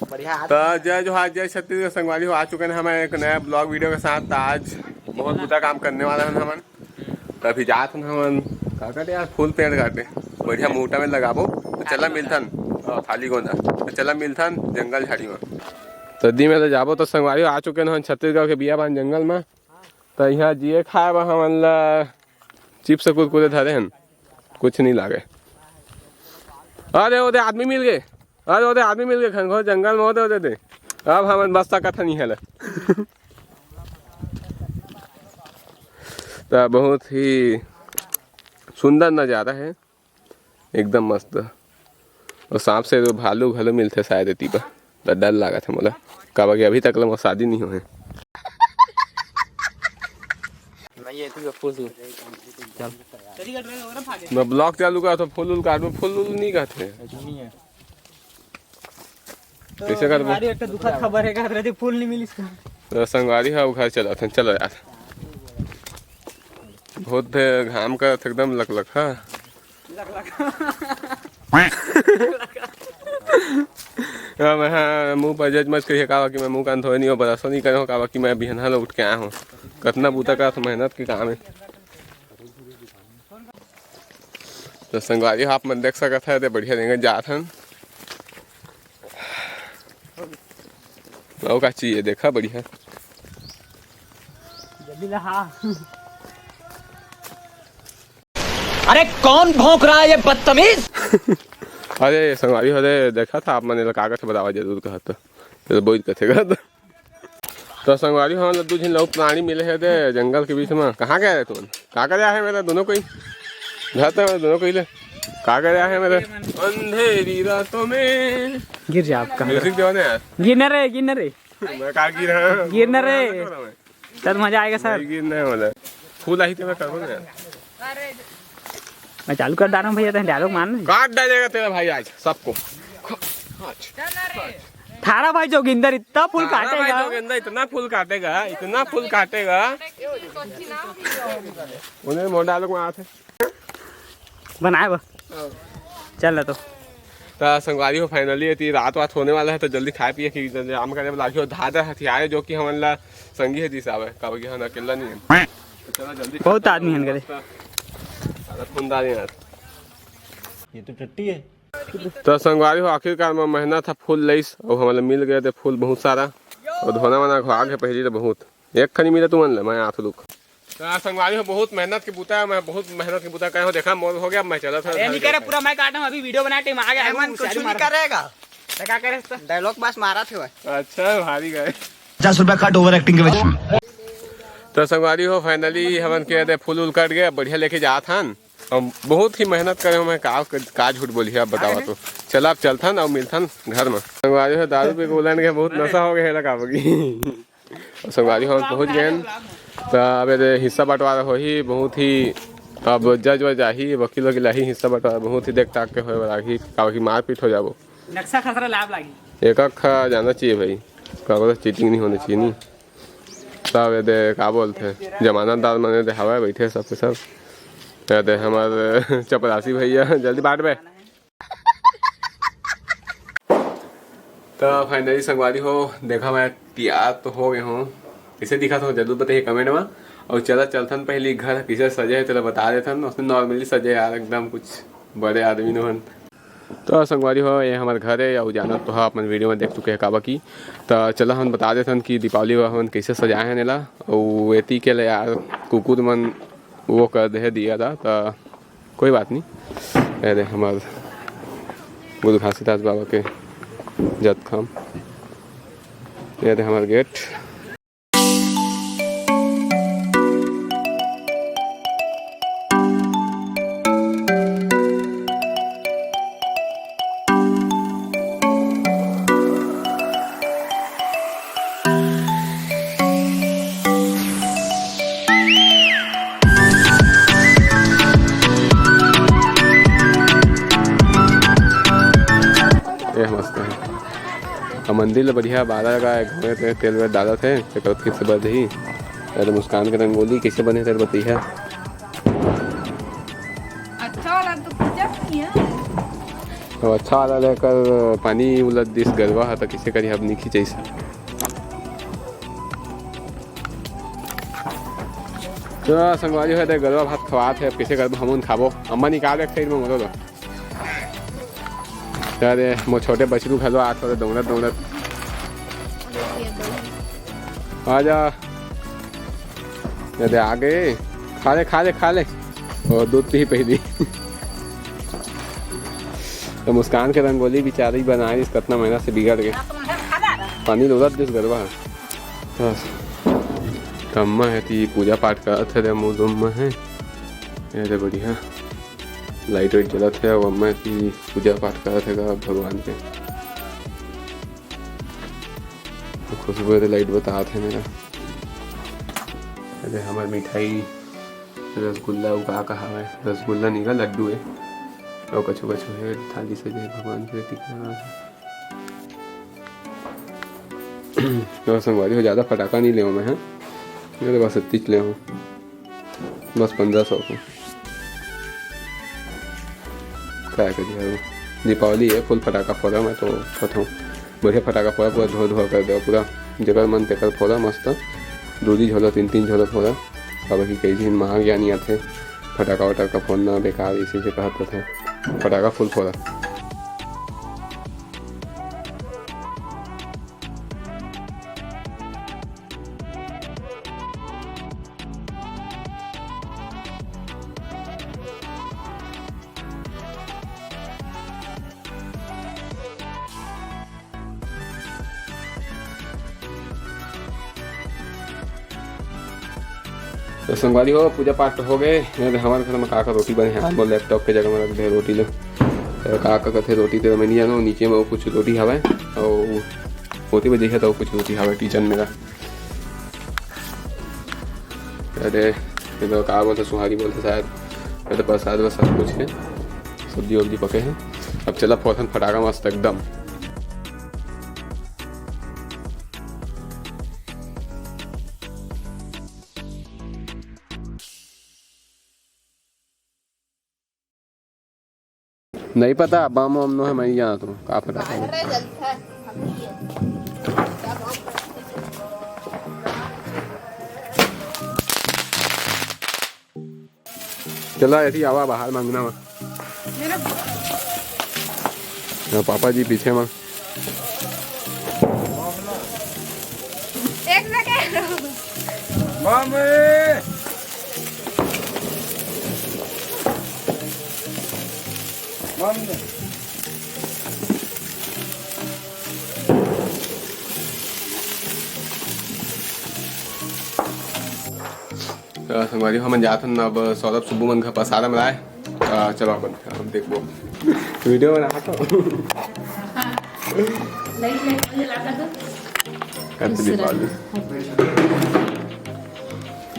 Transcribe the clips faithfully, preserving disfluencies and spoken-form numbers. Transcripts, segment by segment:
तो जय जोहार, जय छत्तीसगढ़ संगवारी हो, आ चुके हैं हम एक नया ब्लॉग वीडियो के साथ। तो आज बहुत बुरा काम करने वाला है हमन। तो अभी जात हन हमन का काटे यार, फूल पेड़ काटे, बढ़िया मोटा में लगाबो। तो चला मिलथन, अ, थाली गोंदा। तो चला मिलथन जंगल झाड़ी में। तो दी में तो जाबो। तो संगवारी हो, आ चुके हैं हम छत्तीसगढ़ के बियाबान जंगल में। तो यहाँ जिए खाए बर हमन ला चिप्स कुरकुरे धरे हन, कुछ नहीं लागे। अरे ओदे आदमी मिल गए, अरे ओदे आदमी मिल गए, घनघोर जंगल में ओदे, ओदे दे। अब हमन बस सकत हन इहाँ ले। तो बहुत ही सुंदर नज़ारा है, एकदम मस्त। और सांप से तो भालू घलो मिलथे शायद एती बर, तो डर लागत है मोला, काबर कि अभी तक ले मोर शादी नहीं होए। नहीं, ये तो फूल, चल। मैं ब्लॉग चालू करत हूँ, फूल उल काट, फूल उल नहीं काटे। तो कैसे करबो? संगवारी, एक तो दुखद खबर है, कहत रहे फूल नहीं मिलिस। तो संगवारी हो, घर चलत हन, चलो यार। बहुत घाम करत, एकदम लकलक, हाँ। अब हाँ, मुंह पर जज मत करिए, काबर कि मैं मुंह कान धोए नहीं हो, ब्रशो नहीं करे हो, काबर कि मैं बिहनहा ले उठ के आए हूँ। कतना बूता करत, मेहनत के काम है। तो संगवारी हो, आप मन देख सकत है, ते बढ़िया रेंगत जात हन। अउ का चाहिए, देखा बढ़िया। जल्दी ला, हाँ। अरे कौन भौंक रहा है ये बदतमीज? अरे संगवारी हो, अरे देखा था आप मन, एला का कथे बतावा जरूर कहत, ये तो बोल कथे कहत। तो संगवारी हो, हमन ला दू झिन लऊ प्राणी मिले हे दे जंगल के बीच में। कहाँ गए रहे तुमन? का करे आहे मेरा दोनों कोई? घर तो दोनों कोई ले। का करे आहे मेरे? अंधेरी रातों में। गिर जा आपका। म्यूजिक देवा ना यार। गिर ना रे, गिर ना रे। मैं का गिर रहा हूँ? गिर ना रे। मैं तब मजा आएगा सर। नहीं गिर नहीं वाला। फूल आई तो मैं करूँ ना यार। मैं चालू कर डाल रहा हूँ भैया, तैं डायलॉग मार ना। काट डालेगा तेरा भाई आज सबको। थारा भाई जोगिंदर इतना फूल थारा भाई काटेगा। जोगिंदर इतना फूल काटेगा, इतना फूल काटेगा। उन्हें मोर डायलॉग मारा थे। बनाए बा। चल ना तो। तो संगवारी हो, finally ये रात वात होने वाला है, तो जल्दी खाए पिए के इंतजाम करे वाला हो। धार हथियार है, जो कि हमन ला संगी है दिस आवे, काबर कि हम अकेला नहीं है। तो चलो जल्दी बहुत खाते आदमी हैं। हन करे। सारा खूनदार है यार। ये तो टट्टी है। तो संगवारी हो, आखिरकार में मेहनत ह फूल लइस, अउ हमन ला मिल गए थे फूल बहुत सारा, अउ धोना वोना घोआ के पहिली तो बहुत। एक खनी मिला तुमन ले, मैं आठ रुक। तो यार संगवारी हो, बहुत मेहनत के बूता है, मैं बहुत मेहनत के बूता करे हो। देखा, मोर हो गया, मैं चला था अरे घर नहीं के करे, ऊपर। पूरा मैं काटा हूँ, अभी वीडियो बना टाइम आ गया, एमन कुछ नहीं करेगा। तो क्या करे तो? डायलॉग बस मारा थे भाई। अच्छा, भारी गए। पचास रुपया काट ओवर एक्टिंग के वजह से। तो संगवारी हो, finally हमन के दे फूल उल कट गए, बढ़िया लेके जात हन। हम बहुत ही मेहनत करे हो, मैं का, का झूठ बोली है, अब बतावा तो। चला, अब चलथन अउ मिलथन घर में। संगवारी हो, दारू पी के उलन के बहुत नशा हो गया है, लगा बगी। अउ संगवारी हो, हम पहुँच गए हन। तो अब ये हिस्सा बंटवारा होही, बहुत ही अब जज वज आही, वकील वकील आही, हिस्सा बंटवारा बहुत ही देख ताक के होए वाला आही, काबर कि मारपीट हो जाबो। नक्शा खसरा लाभ लागी। एक अख जाना चाहिए भाई, काबर चीटिंग नहीं होना चाहिए, नहीं। तब ये दे, का बोलथे, जमानतदार मने दे हवाए बैठे सब के सब। ये दे हमार चपरासी भैया, जल्दी बांट बे। तो finally संगवारी हो, देखा मैं तैयार तो हो गए हूँ। कैसे दिखा था जरूर बताइए comment में। अउ चला चलथन पहली घर कैसे सजे है, चला बता देथन। उसने normally सजे यार, एकदम कुछ बड़े आदमी नोहन। तो संगवारी हो, ये हमार घर है, अउ जानत तो हा, अपन वीडियो में देख चुके हैं काबा की। तो चला हम बता देथन कि दीपावली बर हमन कैसे सजाए हैं नेला। अउ एती के ले यार कुकुर मन वो कर दे दिया था, तो कोई बात नहीं। ये दे हमार गुरु घासीदास बाबा के जतखाम, ये दे हमार गेट। ये मस्त है। अउ मंदिर ल बढ़िया बारा लगा है, घूमे ते तेल वेल डालत है, तेकर फिर से बद ही। अरे मुस्कान के रंगोली कैसे बने तेरे बतैया? अच्छा वाला तो पूजा नहीं है। तो अच्छा वाला लेकर पानी उलट दिस गरवा ह, त किसे करी, अब नी खिंचइस। तो संगवारी हो, ते गरवा भात खवात हे, अब किसे करबो, हमन खाबो। अम्मा निकाल एक side में मोरो लो। अरे, मोर छोटे बछरू घलो आत होले दौड़त दौड़त। आ जा। अरे, आ गए। खा ले, खा ले, खा ले। ओ, दूध पी पहली। तो मुस्कान के रंगोली बेचारी बनाए, कतना मेहनत से बिगड़ गए। पानी लोरत दिस गरवा। बस। कम्मा हे ती पूजा पाठ करत हे, रे मुँह दुम में हे। ये रे बढ़िया। लाइट वाइट जलत हे, अउ अम्मा की पूजा पाठ करत हे गा भगवान के। तो खुशबू हे तो लाइट बतात हे मेरा। अरे हमर मिठाई, रसगुल्ला, वो का कहा है, रसगुल्ला नहीं का, लड्डू है। और कछु कछु है, थाली सजे है भगवान के, टीका। तो संगवारी हो, ज़्यादा फटाका नहीं ले मैं, हाँ। मैं तो बस इतनी ले हूँ। बस पन्द्रह सौ को। काय करिए अब? दीपावली है, full फटाका फोड़ा मैं तो फोड़ता हूँ। बढ़िया फटाका फोड़ा, पूरा धुआं धुआं कर दे पूरा। जेकर मन तेकर फोड़ा मस्त। दो दी झोला, तीन तीन झोला फोड़ा। अब कि कई झिन महाज्ञानी आथे, फटाका वटाका फोड़ना बेकार, इसी से कहत थे। फटाका full फोड़ा। तो संगवारी हो, पूजा पाठ तो हो गए। ये दे हमारे घर में काका रोटी बने हैं, मोर laptop के जगह में रख दे रोटी लो। तो काका कहते रोटी तो मैं नहीं जानूँ, नीचे में वो कुछ रोटी हवा है और होती वजह है तो कुछ रोटी हवा है kitchen में का। अरे, ये तो का बोलते, सुहारी बोलते शायद। ये तो प्रसाद वसाद कुछ है, सब्जी वब्जी पके हैं। अब चला फोड़थन फटाका मस्त एकदम। नहीं पता, बम वम नो है, मैं नहीं जानत हूँ, का फटाका। चला, ऐसी आवा बाहर मांगना मा। मेरा पापा जी पीछे मा। एक सेकंड। मामे। मामे। तो संगवारी हो, हमन जात हन अब सौरभ सुब्बू मन घर प्रसाद म लाए। आ, चलो अपन, हम देखबो। वीडियो बना तो। लाइट, लाइट, लाइट ला कर दो। कर दे दीपावली।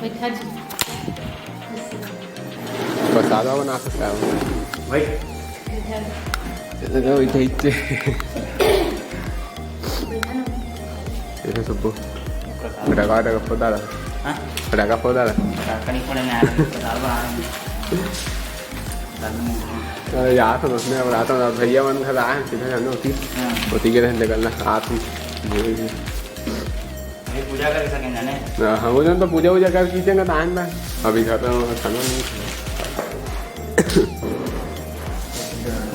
बैठा जी। प्रसाद बना सकता है। भाई। बैठा। चलो, बैठे, बैठे। बैठा ना। ये सब को। फटाका, फटाका फोड़ डाला। हाँ? फटाका फोड़ डाला। फटाका नहीं फोड़ेंगे, आज प्रसाद बना रहे हैं। अरे यार, तो उसने अब रात में भैया मन घर आए हैं, सीधा जाने होती। हाँ। होती के रहने निकलना, हाथ में। अभी पूजा कर सकें जाने। हाँ, हाँ, वो तो पूजा वूजा कर कीजिएगा, तो आए ना। अभी घर पे खाना नहीं।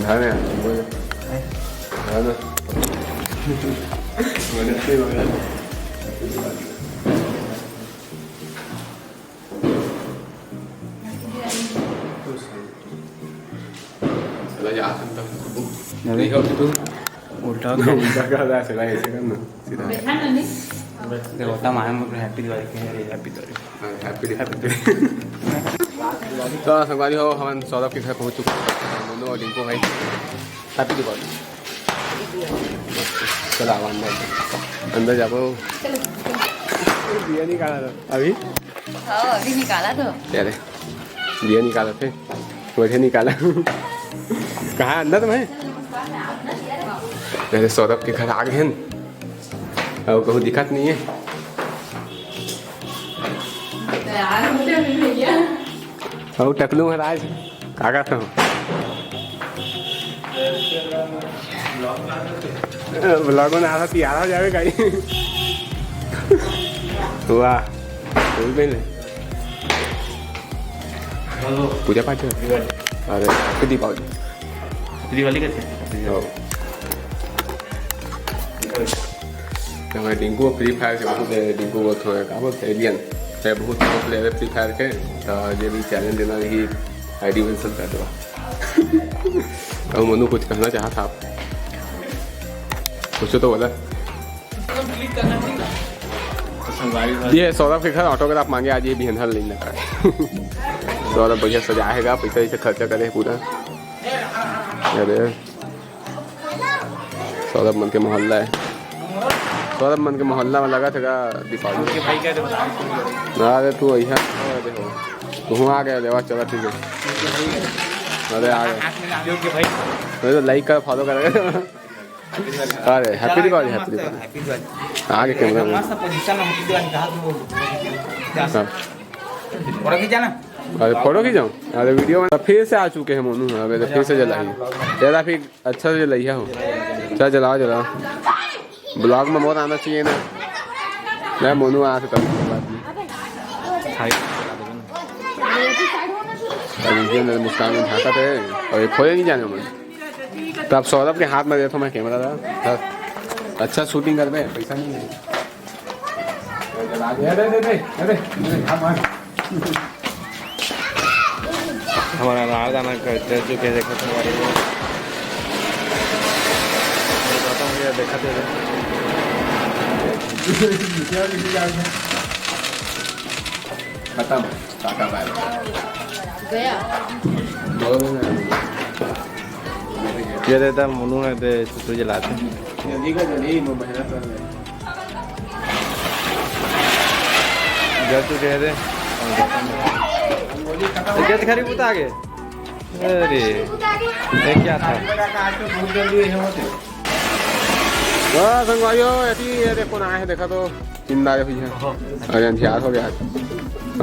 घर में आए, बोल। घर में। चला जा, हम तो अरे। नहीं हो तू। उल्टा उल्टा कर रहा है, चला ऐसे कर ना, सीधा। बैठा ना, नहीं। देखो, तम आए, मुझे Happy Diwali कह रहे, Happy Diwali। हाँ, Happy Diwali। Happy Diwali। तो संगवारी हो, हमन सौरभ के घर पहुंच चुके हैं, मोनू और रिंकू भाई। Happy Diwali। चला, अब अंदर, अंदर जाबो। चलो। दिया निकाला था अभी। हाँ, अभी निकाला तो। क्या रे? दिया निकाला थे। बढ़िया निकाला। कहाँ अंदर में? अरे सौरभ के घर आ गए हैं। अब कहूँ दिखत नहीं है। तैयार होते हैं भैया। और टकलू महाराज, का करत हो? ब्लॉग में आधा तैयार हो जावे गाड़ी। वाह, कोई भी नहीं। पूजा पाठ है। अरे, हैप्पी दीपावली। दिवाली कैसे? हो। तो मैं डिंगू फ्री फायर से बहुत, डिंगू बहुत होए, का बोलते हैं, एलियन। मैं बहुत प्रो प्लेयर है फ्री फायर के, तो ये भी चैलेंज देना ही आईडी मेंशन कर दो। अब मनु कुछ कहना चाहता आप? कुछ तो बोला। ये सौरभ के घर ऑटोग्राफ मांगे आज, ये भी हल नहीं लगा। सौरभ बढ़िया सजाएगा, पैसा वैसे खर्चा करे पूरा। अरे, सौरभ मन के मोहल्ला है। सौरभ मन के मोहल्ला में लगा था दीपावली। अरे तू यहाँ, अरे हो, तू आ गया देवा, चला ठीक है। अरे आ गया। अरे तो लाइक कर, फॉलो कर। अरे हैप्पी दिवाली, हैप्पी दिवाली। आगे कैमरा में। मस्त पोजीशन में हैप्पी दिवाली कहा तू। हाँ। फोटो खींचा ना। अरे फोटो खींचाऊँ? अरे वीडियो में। तो फिर से आ चुके हैं मोनू। हाँ, अबे तो फिर से जलाई। तेरा फिर अच्छा से जलैया हो। चल जलाओ, जलाओ। ब्लॉग में मोर आना चाहिए ना। मैं मोनू आ सकता हूँ। अरे ये मेरे मुस्कान में झांका थे और ये खोले नहीं जाने मन। तो आप सौरभ के हाथ में देता हूँ मैं कैमरा था। हाँ। अच्छा शूटिंग कर दे, पैसा नहीं है। अरे, अरे, अरे, अरे, अरे, हाँ, मार। हमारा अनारदाना का जल चुके हैं, देखो तुम्हारे को। ये गौतम भैया देखा थे। खत्म, टाटा बाय बाय। गया। ये देता मोनू है, दे तू जलाते। जल्दी का जल्दी, वो मेहनत कर रहे हैं। जब तू कह दे। तो क्या खरी बुता आगे? अरे, ये क्या था? हाँ, संगवारी हो, ऐसी ये देखो ना, है, देखा तो, चिंदा हुई है। अरे, अंधियार हो गया।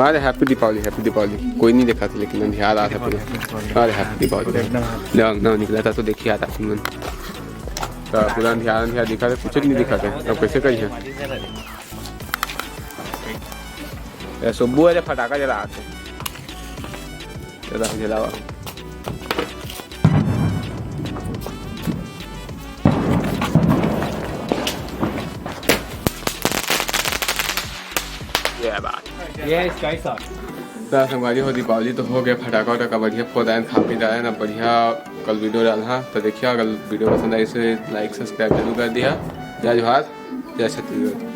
अरे, हैप्पी दीपावली, हैप्पी दीपावली। कोई नहीं देखा था, लेकिन अंधियार आ था पूरा। अरे, हैप्पी दीपावली। ना, ना निकला था, तो देखिए, आता था मन। तो पूरा अंधियार, अंधियार दिखा था, कुछ नहीं दिखा था। अब कैसे कही है? ये सुब्बू है, फटाका जला आते। चला, जलावा। ये बात। ये स्काई शॉट। तो संगवारी हो, दीपावली तो हो गया, फटाका वटाका बढ़िया फोड़ आए, खा पी डाले ना, बढ़िया कल वीडियो डाला। तो देखिए, अगर वीडियो पसंद आई, इसे लाइक सब्सक्राइब जरूर कर दिया। जय जोहार, जय छत्तीसगढ़।